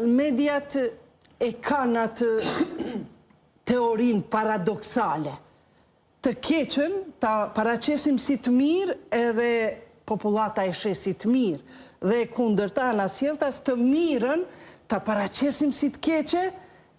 Mediat e kanë atë teorinë paradoksale. Të keqen ta paraqesim si të mirë edhe popullata e sheh si të mirë. Dhe e kundërta anasjelltas të mirën ta paraqesim si të keqe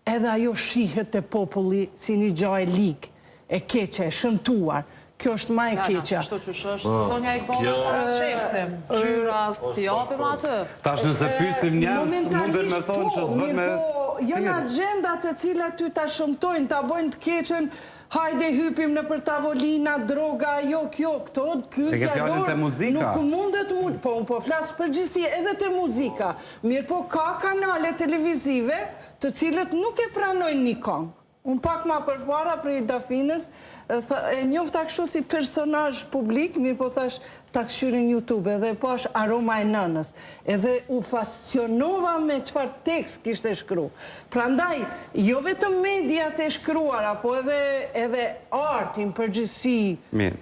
edhe ajo shihet te populli si një gja e ligë, e keqe, e shëmtuar. Kjo është ma e keqja. Kështu qysh është, zonja Igballe paraqesim, ngjyra s'i japim atë. Tash nëse pyesim njerëz, munden me thonë që s'bën me Mirëpo, janë agjenda të cilat ty ta shëmtojnë, ta bëjnë të keqen, hajde hypim nëpër tavolina, droga, jo kjo, këto, ky E ke fjalën fjalor te muzika? nuk mundet mu, po unë po flas përgjithësi edhe te muzika. Mirëpo ka kanale televizive të cilët nuk e pranojnë një kongë. Unë pak ma përpara prej Dafinës, e njofta kështu si personazh publik, mirëpo thash ta kqyri n'Youtube edhe pash Aroma e nënës, edhe u fascionova me çfarë tekst kishte shkru. Prandaj, jo vetëm mediat e shkruara, po edhe edhe arti në përgjithësi,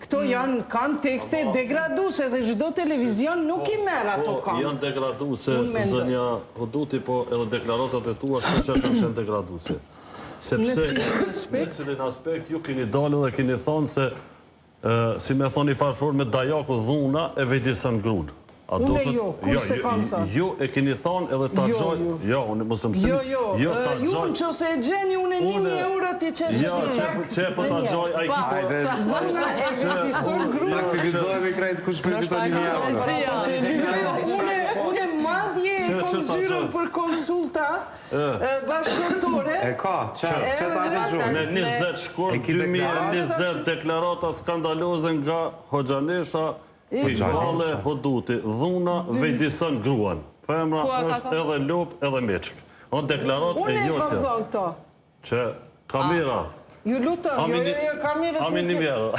këto janë kanë tekste degraduese dhe çdo televizion nuk i merr ato Po, kangë. janë degraduese, Unë mendoj. zonja Huduti, po edhe deklaratat e tua shpesh kanë qenë degraduese. Sepse në cilin aspekt ju keni dalë dhe keni thonë se si me thonë një farë forme dajaku dhuna e vejdison grun. A Unë duhet jo, kur jo, se kam thonë. Ju e keni thonë edhe ta Jo, gjoj, jo. jo, unë mos më Jo, jo, jo, ta ju gjoj. në qoftë se e gjeni, unë 1000 euro t'i qes Jo, në që, çak. që po ta gjoj, ai ki Hajde, Dhuna e vejdison të grun. aktivizohemi krejt kush po fiton 1000 euro. Jo, jo, une, une madje e Që- kom që ta zyrën gjoj. për konsulta bashkëshortore. E ka, që, që ta dëgju. Në 20 shkurt E ki deklaratë? 2020 deklarata skandaloze nga Hoxhanesha Igballe Huduti, dhuna vejdison gruan. Femra Ku e ka është thënë? edhe lopë edhe meçk. O deklarat e Unë e kam jotja. thonë këto. Që kamera. Ju lutem, jo, jo, jo, kamerës Ami një mjerë.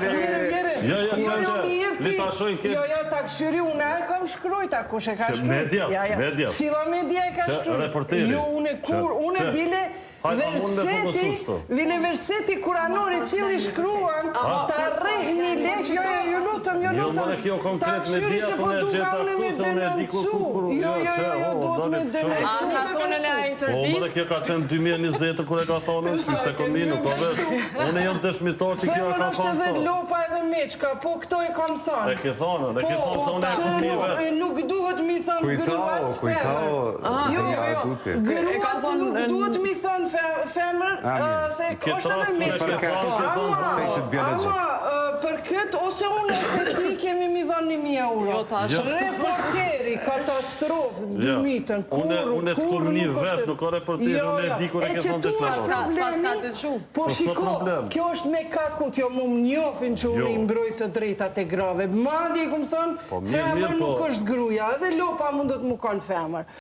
Mjere, Jo, jo, jo, që, jo, që, mi jep li ti. ta shohin këtë. Jo, jo, ta kqyri, unë e kam shkrujt, a kush e ka Që shkrujt? mediat, Ja, ja. mediat. Cila media e ka Që shkrujt? reporteri. Jo, unë Që- kur, unë që- bile Hajde, a mund me verseti, fokusu shto? vile verseti kuranor i cili shkruan, ta rrehni lek, jo, jo, ju lutem, jo Jo, lutem. more, kjo Ta konkret kqyri media, se po po ne duka gjeta unë me këtu, se unë e di ku- denoncu. ku- ku- Jo, jo, jo, që, jo, jo, o, duhet me dale, që- A denoncu. ka thonë në Po, intervistë? more, kjo ka qenë 2020 kur e ka thonë, që se komi nuk ka veç. Unë jam dëshmitar që kjo e Femër ka është thonë edhe këto. lopa edhe meçka, po këto e kam thonë. E ke thonë, e ke thonë se unë e që kuptoj nuk, vetë. e nuk duhet mi thonë Kujtao, gruas kujtao, femër. Jo, zonja jo, Huduti. E ka gruas thonë nuk në- duhet mi thonë fe- femër, Amin. ë, se Këtë është edhe rast kur e meçka. ke thonë, ke thonë, Ama, aspektit biologjik. ama, ë, për këtë, ose unë ose ti kemi mi dhënë 1000 euro. Jo, tash. Reporteri, katastrofë, Jo. dymitën, kur, Une- une të kur kom një nuk vet, është- nuk ka reporteri, Jo, une e jo. di kur e ke që thonë tu është deklaratën. problemi, Pas ka dëgju. Po Po, s'ka shiko, problem. kjo është me katë kut, jo mu më njofin që unë Jo. i mbroj të drejtat e grave. Madje, i kum thonë, Po, mirë, femër mirë, po- nuk është gruja, edhe lopa mundet mu kanë femër.